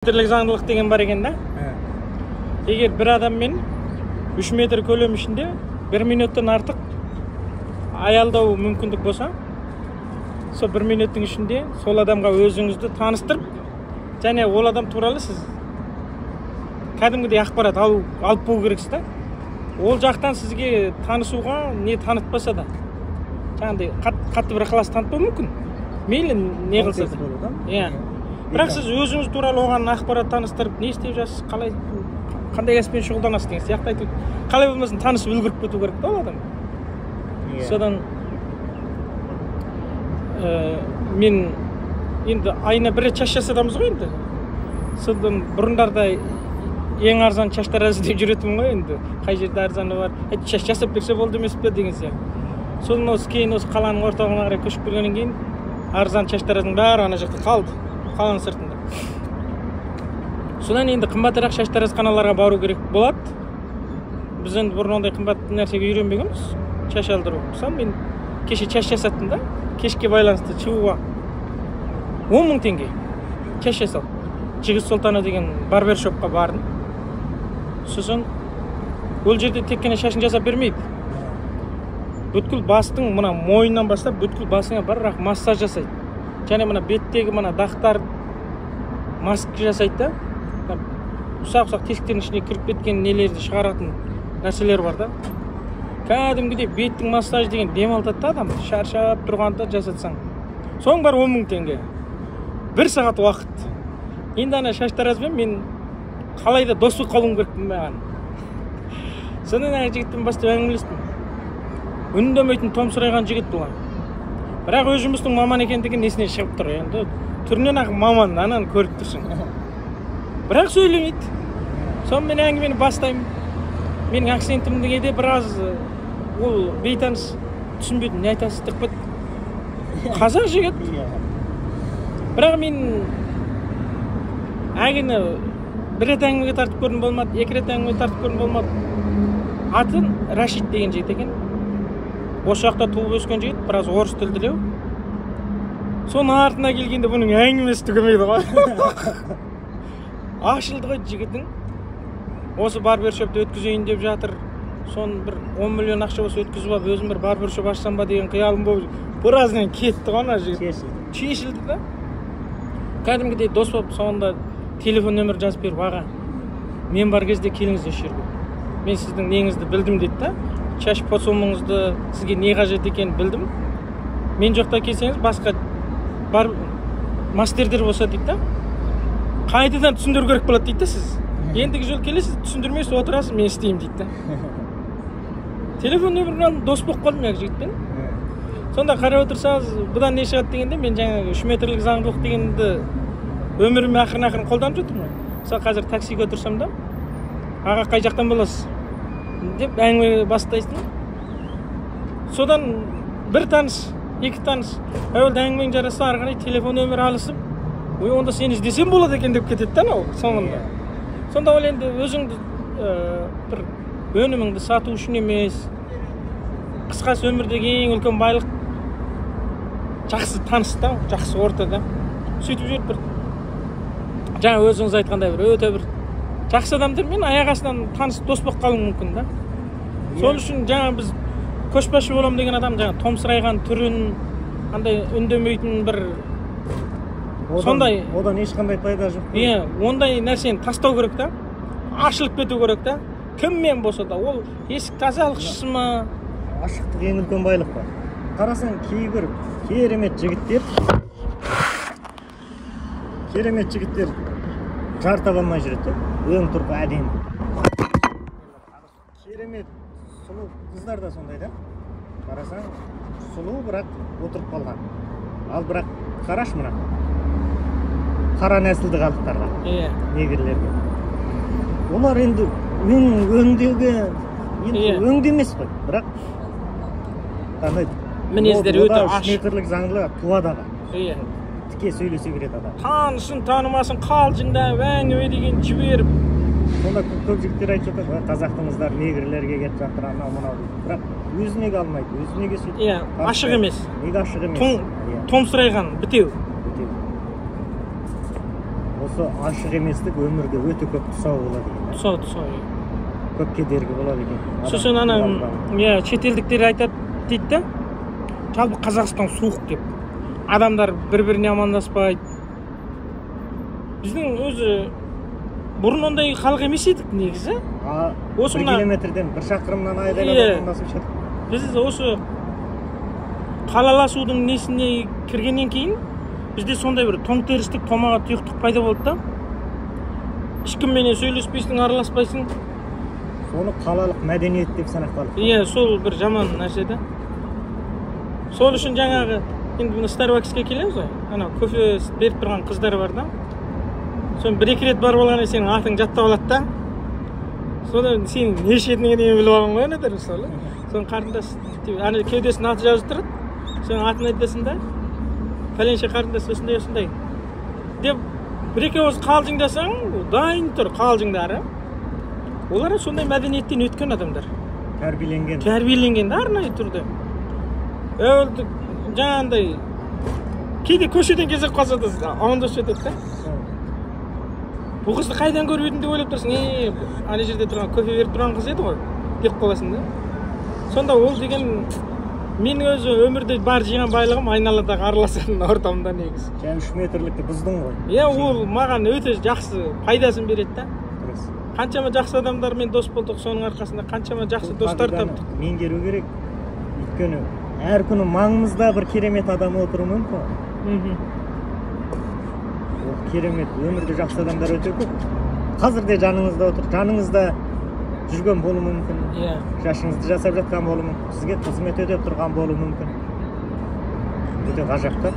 Метрлік заңдылық деген бар екен да. Егер бір адаммен 3 метр көлем ішінде 1 минуттан артық аялдау мүмкіндік болса, сол 1 минуттың ішінде сол адамға өзіңізді таныстырып, және ол адам туралы сіз кәдімгідей ақпарат алып болу керексіз да. Ол жақтан сізге танысуға не танытпаса да, жаңағыдай қатты бір ықылас танытпауы мүмкін. Мейлі не қылса да. Иә. Бірақ сіз өзіңіз туралы оған ақпарат таныстырып, не істеп жатсыз, қалай, қандай кәсіппен шұғылданасыз деген сияқты айтып, қалай болмасын танысып үлгеріп кету керек та ол адам. Содан мен енді айына бір рет шаш жасатамыз ғой енді. Содан бұрындарда ең арзан шаштараз деп жүретінмін ғой енді. Қай жерде арзаны бар, шаш жасап берсе болды емес пе деген сияқты. Содан осы кейін осы қаланың орталығына қарай көшіп келгеннен кейін арзан шаштараздың бәрі ана жақта қалды, қаланың сыртында. Содан енді қымбатырақ шаштаразханаларға бару керек болады. Біз енді бұрын ондай қымбат нәрсеге үйренбегенбіз, шаш алдыру. Мысалы мен кеше шаш жасаттым да, кешке байланысты шығуға 10 000 теңге шаш жасау. Жігіт Сұлтаны деген барбершопқа бардым. Сосын ол жерде тек қана шашын жасап бермейді. Бүткіл бастың мына мойнынан бастап бүткіл басыңа барып массаж жасайды. Және мына беттегі мына дақтар маска жасайды да. Ұсақ-ұсақ тесіктердің ішіне кіріп кеткен нелерді шығаратын нәрселер бар да. Кәдімгідей беттің массаж деген демалтады да адам, шаршап тұрғанда жасатсаң. Соның бәрі 10 000 теңге. 1 сағат уақыт. Енді ана шаштаразбен мен қалай да дос болып қалуым керекпін маған. Содан ана жігітпен бастап әңгімелестім. Үндемейтін томсырайған жігіт бұл. Бірақ өз жұмыстың маман екендігі несіне шығып тұр енді. Түрінен ақ маман, ананы көріп тұрсың. Бірақ сөйлемейді. Сонымен әңгімені бастаймын. Менің акцентімді де біраз ол бейтаныс түсінбеді, не айтасыз деп қойды. Қазақ жігіт. Бірақ мен әңгімені бір рет әңгімеге тартып көрдім болмады, екі рет әңгімеге тартып көрдім болмады. Атын Рашид деген жігіт екен. Осы жақта туып өскен жігіт, біраз орыс тілділеу. Соның артына келгенде бұның әңгімесі түгемейді ғой. Ашылды ғой жігітің. Осы барбершопты өткізейін деп жатыр. Соны бір 10 миллион ақша болса өткізіп алып, өзім бір барбершоп ашсам ба деген қиялым болып, біраздан кетті ғой ана жігіт. Шешілді да. Кәдімгідей дос болып, соңында телефон нөмірін жазып беріп, аға, мен бар кезде келіңіз осы жерге. Мен сіздің неңізді білдім дейді да. Шаш посомыңызды, сізге не қажет екенін білдім. Мен жоқта келсеңіз, басқа бар мастердер болса дейді да. Қайтадан түсіндіру керек болады дейді да сіз. Ендігі жолы келесіз, түсіндірмейсіз, отырасыз, мен істеймін дейді да. Телефон нөмірін алдым, дос болып қалдым мен жігітпен. Сонда қарап отырсаңыз, бұдан не шығады дегенде, мен жаңағы 3 метрлік заңдылық дегенді өміріме ақырын-ақырын қолданып жатырмын ғой. Мысалы қазір таксиге отырсам да, аға қай жақтан боласыз деп әңгіме бастайсың. Содан бір таныс, екі таныс, әуелде әңгімең жараса, ары қарай телефон нөмірі алысып, ой, онда сені іздесем болады екен деп кетеді да анау соңында. Сонда ол енді өзіңді бір өніміңді сату үшін емес, қысқасы өмірдегі ең үлкен байлық жақсы таныс та, жақсы орта да. Сөйтіп жүріп бір жаңа өзіңіз айтқандай бір өте бір жақсы адамдармен аяқ астынан таныс дос болып қалуың мүмкін да. Сол үшін жаңа біз көшбасшы боламын деген адам жаңа томсырайған түрін, андай үндемейтін бір сондай, одан ешқандай пайда жоқ. Иә, ондай нәрсені тастау керек та, ашылып кету керек та. Кіммен болса да, ол есік тазалықшысы ма? Ашықтық ең үлкен байлық бар. Қарасаң кейбір керемет жігіттер жар таба алмай жүреді. Өң тұрпы әдемі. Керемет сұлу қыздар да сондай да. Қарасаң сұлу, бірақ отырып қалған. Ал бірақ қарашы мына қара нәсілді халықтарға, негрлерге. Олар енді өңдеуге енді өңді емес қой, бірақ қандай мінездері өте ашық. 3 метрлік заңдылық туады аға. Тіке сөйлесе береді адам. Танысын, танымасын қалжыңдап, әңгіме деген жіберіп. Сонда көп жігіттер айтып жатады, қазақтың қыздары негрлерге кетіп жатыр, анау мынау дейді. Бірақ өзі неге алмайды, өзі неге сөйтіп? Иә, ашық емес. Неге ашық емес? Томсырайған, бітеу. Осы ашық еместік өмірде өте көп тұсау болады екен. Тұсау. Көп кедергі болады екен. Сосын ана иә, шетелдіктер айтады дейді да, жалпы Қазақстан суық деп. Адамдар бір-біріне амандаспайды. Біздің өзі бұрын ондай халық емес едік негізі. Осы бір километрден, бір шақырымнан айғайлап амандасып жатыр. Біз осы қалаласудың несіне кіргеннен кейін бізде сондай бір тоңтерістік, томаға тұйықтық пайда болды да. Ешкімменен сөйлеспейсің, араласпайсың. Соны қалалық мәдениет деп санап қалдық. Иә, сол бір жаман нәрсе да. Сол үшін жаңағы енді мына Starbucksқа келеміз ғой, ана кофе беріп тұрған қыздар бар да. Соны бір-екі рет барып алғаннан сенің атың жаттап алады да. Содан сенің неше етіңе дейін біліп алған ғой ана мысалы. Соның қарындас деп ана кеудесінің аты жазып тұрады. Соның атын айтасың да, пәленше қарындас осындай осындай деп бір-екі ауыз қалжыңдасаң, дайын тұр қалжыңдары. Олар сондай мәдениеттен өткен адамдар. Тәрбиеленген. Тәрбиеленген да арнайы түрде. Жаңағындай кейде көшеден кезіп қалса да амандасып жатады да. Бұл қызды қайдан көріп едім деп ойлап тұрсың, ана жерде тұрған кофе беріп тұрған қыз еді ғой деп қаласың да. Сонда ол деген менің өзі өмірде бар жиған байлығым айналадағы араласатын ортамда негізі. Жаңа 3 метрлікті бұздың ғой. Иә, ол маған өте жақсы пайдасын береді да. Дұрыс. Қаншама жақсы адамдармен дос болдық, соның арқасында қаншама жақсы достар таптық. Меңгеру керек. Өйткені әр күні маңымызда бір керемет адам отыруы мүмкін. Ол керемет, өмірде жақсы адамдар өте көп. Қазір де жаныңызда отыр, жаныңызда жүрген болуы мүмкін. Иә. Шашыңызды жасап жатқан болуы мүмкін, сізге қызмет өтеп тұрған болуы мүмкін. Өте ғажап та.